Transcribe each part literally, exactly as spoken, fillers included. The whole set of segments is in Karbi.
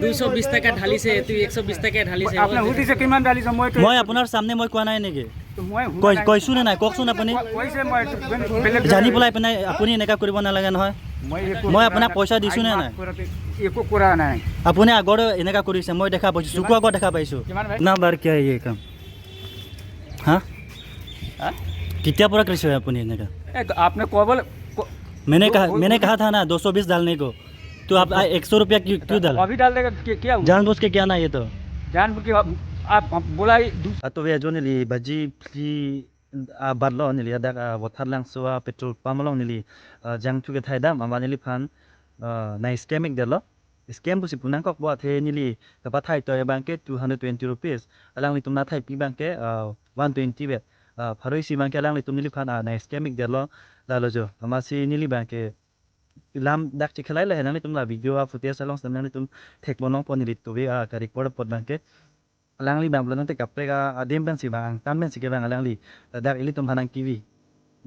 দুশ বিশ টকা ঢালিছে, এইটো একশ বিশ টকা ঢালিছে। আপোনাক সুধিছে কিমান ঢালিছে, মই মই আপোনাৰ চামনে মই কোৱা নাই নেকি? মই শুনা কৈ নাই। কৈছো নে নাই, কওকচোন আপুনি। কৈছে মই এইটো বেলেগ জানি পেলাই পেলাই আপুনি এনেকা কৰিব নালাগে নহয়। মই একো মই কৰা আপোনাক নাই। পইচা দিছো নে আই নাই? মাফ কৰাটো একো কৰা নাই। আপুনি আগৰ এনেকা কৰিছে, মই দেখা পাইছো, চকুৰ আগত দেখা পাইছো। কিমান ভাই? না বাৰ কিয়া ইয়ে কাম? হা? হা? কেতিয়াৰ পৰা কৰিছে আপুনি এনেকা? এ, আপনি কবলে ক- मैंने कहा वो- मैंने वो- कहा था ना, दो सौ बीस डालने को। तो आप आ, एक सौ रुपया क्यों क्यों डाला? अभी डाल देगा, क्या, क्या हुआ? जानबूझ के किया ना ये तो। जानबूझ के आप, आप, आप बोला ही दूस- Ato ve ajo neli baji phli abatlo, neli adak a Vothatlangso a petrol pump along neli, ah, jangthu kethai dam, amat neliphan, ah, na scam ik detlo. Scam pusi pu nangkokpo, athe neli kapathai toy abangke two hundred twenty rupees. Alanglitum na thaipi abangke, ah, one twenty vet. Ah, pharo isi abangke alanglitum neliphan, ah, na scam ik detlo, lalo jo. Amatsi neli abangke lam dak chikhalai lahe, nanglitum la video a footage along sitame nanglitum thekpon longpo, neli tuve a ka record apot abangke. Alangli abang pulo tangte kaprek a adim pensi abang, angtan pensi kevang alangli. Ladak ilitum aphan nangkevi,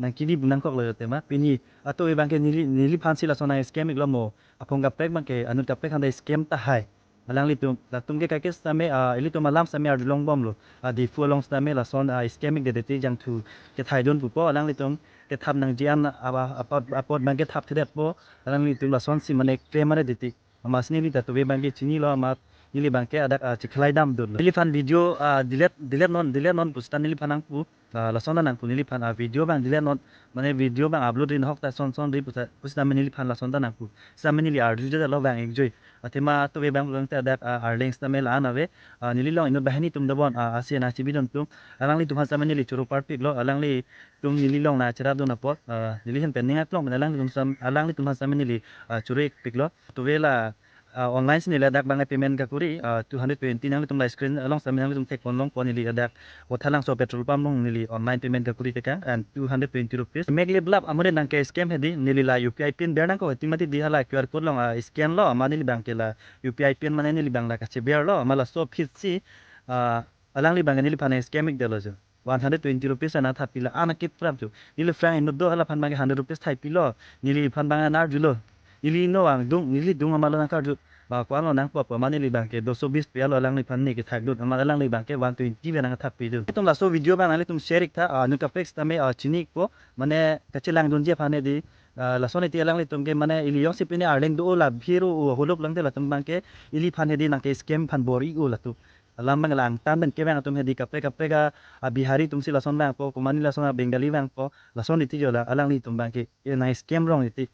nangkevi pu nangkoklo tema. Pini ato abangke neli, neliphansi lason a scam iklo mo. Aphong kaprek abangke, anut kaprek aphan ta scam tahai. Alanglitum, latum ke kaiketa sitame, ah, ilitum alam sitame arjulongbomlo. Ah, Diphu along sitame lason, ah, scam ikdetde, jangthu kethaidun pupo, alanglitum kethap nangji an, ah, apot, apot abangke thapthedetpo, alanglitum lasonsi mane claim aredetde. Amatsi neli ta tuve abangke chinilo, amat neli abangke adak, ah, chikhalai damdunlo. Neliphan video, ah, delete, delete non, delete non pu sita neliphan nangpu. Ah, lason ta nangpu neliphan, ah, video abang delete non, mane video abang upload ri nahok ta son son ri pusa, pu sitame neliphan lason ta nangpu. Sitame neli arjuje detlo abang ikjoi. Athema tuve abang pulo tangte adak, ah, Arleng sitame la-an ave. Ah, neli along inut banghini atum dobon, ah, asi na chibidun atum. Alanglitum aphan sitame neli choro parpiklo, alanglitum neli along na cherapdun apot. Ah, neli ahin pen ning aklong pen alanglitum sam, alanglitum aphan sitame neli, ah, choro ikpiklo. Tuve la, ah, online si neli adak abang payment kakuri, ah, two hundred twenty, nanglitum la screen along sitame nanglitum thekpon longpo, neli adak Vothatlangso petrol pump along neli online payment kakuri tekang and two hundred twenty rupees. Mek le blap amore nang ke scam hedi, neli la U P I pin ber nangkok hedi mati di, hala Q R code along, ah, scan lo, amat neli abangke la U P I pin mane neli abang la kacheberlo, amat laso aphi si, ah, alangli abangke neliphan scam ik detlo jo. One hundred twenty rupees ana thappi, la-an akit prap jo. Neli aphrang inut do, halaphan abangke hundred rupees thaipilo. Neliphan abang nang arjulo. Neli no angdung, neli dung amatlo nangkarju. Ba ko-anlo nangpo pu, amat neli abangke doso bis piyalo alangliphan, ne kethakdun, amat alangli abangke one twenty vet nangthappi dun. Itum laso video abang nanglitum share iktha, ah, anut kaprek sitame, ah, chini ikpo, mane kachelangdunji aphan hedi, ah, lason iti alanglitum ke mane ili jongsi pine Arleng do-o, la bhir-o, o holok langte latum abangke iliphan hedi nang ke scam aphan bor-i-o latum. Alam abang la angtan pen kevang atum hedi, kaprek kaprek a, a Bihari atumsi lason vangpo, komani lason a Bengali vangpo, lason iti jo la, alanglitum abangke, e na scam rong iti.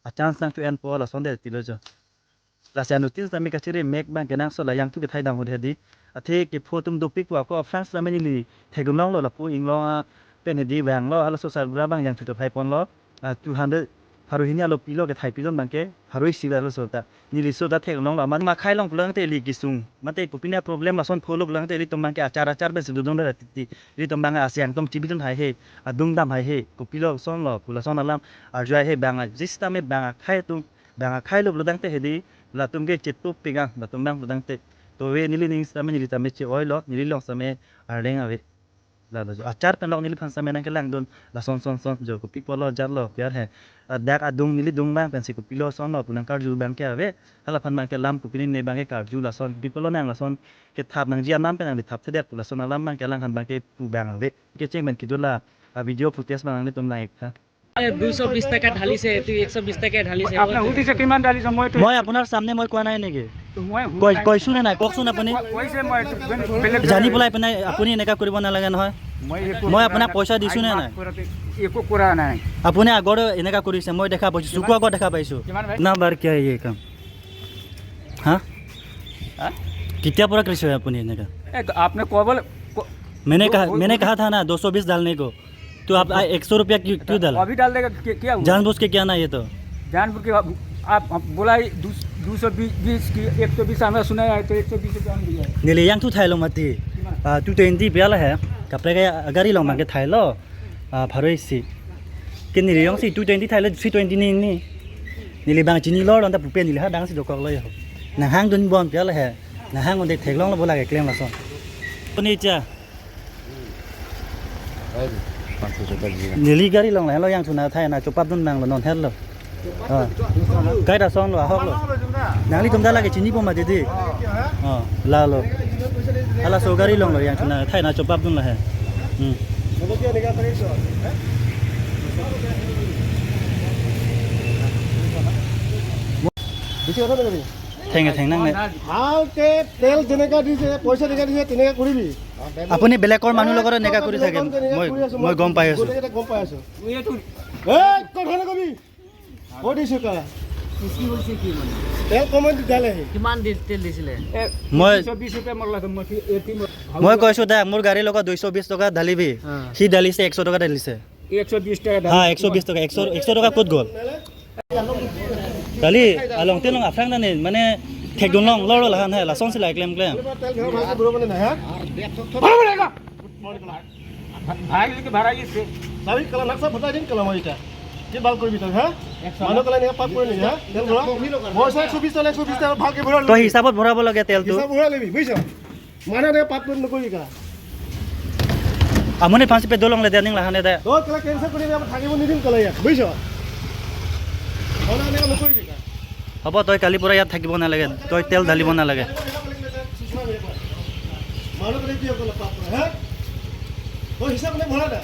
A chance nangchu enpo, lason detlo jo. Lasi anuttin sitame kachere mek abangke nangso la jangthu kethai dam hedi. Athe kepho atum dopik pu ako aphrang sitame neli theklonglo lapu inglong a pen hedi vanglo, halaso sarbura abang jangthu kethai ponlo. Ah, two hundred, pharo hini alo pilo, kethai pidun abangke pharo isi la laso ta. Neli so ta theklonglo, amat ma khai long pulo tangte ili kesung. Mate kopine problem lason pholok lang te ilitum abangke achar achar pensi dodun ra titi. Ilitum abang asiang atum chibidun haihe, adung dam haihe, kopilo sonlo, pu lason alam arju haihe, bang a jis tame bang akhai atum, bang akhai lo pulo tangte hedi, latum ke chetup pegang, latum abang pulo tangte. Tuve neli ning sitame neli tame che-oilo, neli along sitame Arleng ave. Lalo jo. Achar pen lok neliphan sitame nangkelangdun. Lason son son jo. Kopi pulo jarlo, piyar he. Adak adung neli dung abang pensi kopilo sonlo pu nangkarju abangke ave. Halaphan abangke lam kopine abangke karju lason. Kopi pulo nang lason kethap nangji anam pen nangli thapthedet pu lason alam abangke alangphan abangke pu abang ave. Kecheng pen kedo la, a video footage abang nanglitum nang-iktha. দুইশ বিশ টাকা ঢালিছে, এইটো একশ বিশ টাকা ঢালিছে। আপোনাক সুধিছে কিমান ঢালিছে, মই এইটো মই আপোনাৰ চামনে মই কোৱা নাই নেকি? মই শুনা কৈ নাই। কৈছো নে নাই, কওকচোন আপুনি। কৈছে মই এইটো বেলেগ জানি পেলাই পিনে আপুনি এনেকা কৰিব নালাগে নহয়। মই একো মই কৰা আপোনাক নাই। পইচা দিছো নে আই মাফ নাই? কৰাটো একো কৰা নাই। আপুনি আগৰ এনেকা কৰিছে, মই দেখা পাইছো, চকুৰ আগত দেখা পাইছো। কিমান ভাই? না বাৰ কিয়া ইয়ে কাম? হা? হা? কেতিয়াৰ পৰা কৰিছে আপুনি এনেকা? এ, আপুনি ক'বলৈ ক- मैंने कहा वो- मैंने वो- कहा था ना, दो सौ बीस डालने को, तो आप आ, एक सौ रुपया क्यों क्यों डाला? अभी डाल देगा, क्या, क्या हुआ? जानबूझ के किया ना ये तो। जानबूझ के आप, आप बोला ही दो सौ बीस की, एक सौ बीस हमें सुना है, तो एक सौ बीस रुपये हम दिया है। Neli jangthu thailo mati. Ah, two twenty piyala he. Kaprek a gari along abangke thailo. Ah, pharo isi. Ke neli jongsi two twenty thailo, three twenty ni ni. Neli abang chinilo, lonta pupe neli ha abangsi dokoklo yo. Nanghangdun bon piyala he. Nanghang-un-e theklonglo bola ke claim lason. Kuni cha. Neli gari along lahelo jangthu na thai na chopap dun nanglo non helo. Ah. Kaita sonlo, ahoklo. Nanglitum ta lake chinipo mati dei. Oh, lalo. Hala so gari longlo, yang chuna thai na chopap dun lahe. Hmm. বেছি কথা নকবি। Theng, theng nang ne. ভালকে তেল যেনেকা দিছে, পইচা যেনেকা দিছে, তেনেকা কৰিবি। আপুনি বেলেগৰ মানুহ লগত এনেকা কৰি থাকে। মই, মই গম পাই আছো। গোটেইকেইটা গম পাই আছো। এই, কথা নকবি। কৈ দিছো কা। কি হৈছে কি মানে? তেল কমাই দি ঢালে সি। কিমান দি-, তেল দিছিলে? মই দুইশ বিশ টকা মই লাগে, মই কি এটি মই মই কৈছো দে, মোৰ গাড়ীৰ লগত দুইশ বিশ টকা ঢালিবি। হা। সি ঢালিছে, একশ টকা ঢালিছে। একশ বিশ টকা ঢালি। হা, একশ বিশ টকা, একশ, একশ টকা ক'ত গ'ল? Kali, along tenong aphrang tane, mane, thekdun long, lor lahan hai, lason sila klem klem. তেল ভৰাব লাগে, ভৰাব লাগে, হা? ভৰাব লাগে। ভাই, লিখে ভাড়া ইয়ে সে। চাবি কালা নাকশা ফটা দিন কালা মারিটা। কি বাল করবি তুই, হ্যাঁ? মানু কালা নিয়ে পাপ করে নি, হ্যাঁ? তেল ভরা। পয়সা একশো বিশ টাকা, একশো বিশ টাকা ভালকে ভরা। তই হিচাপত ভৰাব লাগে তেলটো। হিচাপ ভৰা লবি, বুজিছ? মানু নিয়ে পাপ করে নকরিবি কা। Amonit aphansi pedolongle dei, ning lahan dei. তোর কালা ক্যান্সেল করে আমি থাকিব নিদিম কালা ইয়াত, বুজিছ? মানু নিয়ে নকরিবি কা। হ'ব, তই কালিৰ পৰা ইয়াত থাকিব নালাগে, তই তেল ঢালিব নালাগে। মানুহ বোলে কি হ'ব, পাপ কৰে, হা? তই হিচাপ নাই ভৰা না।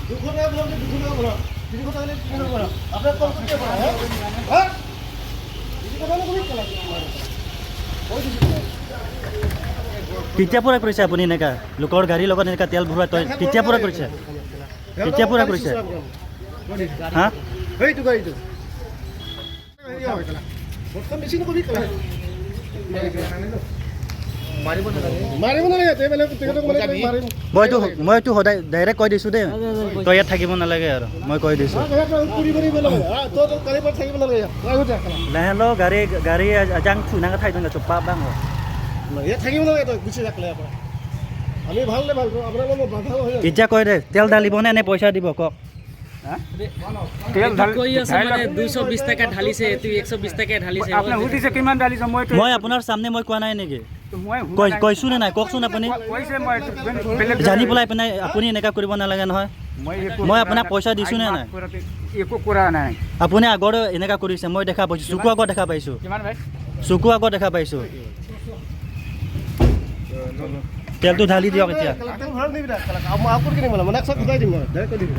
দুশ টকা ভৰাম যে দুশ টকা ভৰাম, তিনিশ টকা হ'লে তিনিশ টকা ভৰাম। আপোনাৰ কম কৰি কিয় ভৰা, হা? হা? এইটো কথা নকবি, কেলা। কৈ দিছোঁ। কেতিয়াৰ পৰা কৰিছে আপুনি এনেকা? লোকৰ গাড়ীৰ লগত এনেকা তেল ভৰোৱা তই কেতিয়াৰ পৰা কৰিছে? কেতিয়াৰ পৰা কৰিছে? হা? এইটো গাড়ীটো। বৰ্তমান বেছি নকবি, কেলা। মাৰিব নালাগে, তে বেলেগ টিকেটত মানে মাৰিম। মই এইটো, মই এইটো সদায় ডাইৰেক্ট কৈ দিছো দেই, তই ইয়াত থাকিব নালাগে আৰু, মই কৈ দিছো। অ, ইয়াত ফুৰি ফুৰি বেলেগ। অ, তই, তই কালিৰ পৰা থাকিব নালাগে ইয়াত। তই আহো দে, কেলা। লাহে ল, গাড়ী, গাড়ী ajang thu nang thai dong, Chupa বাং। ইয়াত থাকিব নালাগে, তই গুচি যা, কেলা, ইয়াৰ পৰা। আমি ভাল নে ভাল, আপোনাৰ লগত ভাল হৈ যাব। কেতিয়া কয় দে, তেল ঢালিব নে, নে পইচা দিব কওক? হা? তেল এইটো ঢাল-, কৈ আছে ঢাল-, মানে দুইশ বিশ টকা ঢালিছে, এইটো একশ বিশ টকা ঢালিছে। আপুনি সুধিছে কিমান ঢালিছে? মই তো মই আপোনাৰ চামনে মই কোৱা নাই নেকি? তো মই শুনা কৈ-, নাই। কৈছো নে নাই? কওকচোন আপুনি। কৈছে মই এইটো বেলেগ জানি পেলাই পিনে আপুনি এনেকা কৰিব নালাগে নহয়। মই একো মই কৰা আপোনাক নাই। পইচা দিছো নে নাই? মাত কৰাতে একো কৰা নাই। আপুনি আগৰ এনেকা কৰিছে, মই দেখা পাইছো, চকুৰ আগত দেখা পাইছো। কিমান ভাই? চকুৰ আগত দেখা পাইছো। তেলটো ঢালি দিয়ক এতিয়া। তেল ভৰাই দিবি না, কেলা, মই আকৌ কিনিম, মানে, মই একশ বুজাই দিম, মই ডাইৰেক্ট কৈ দিবি।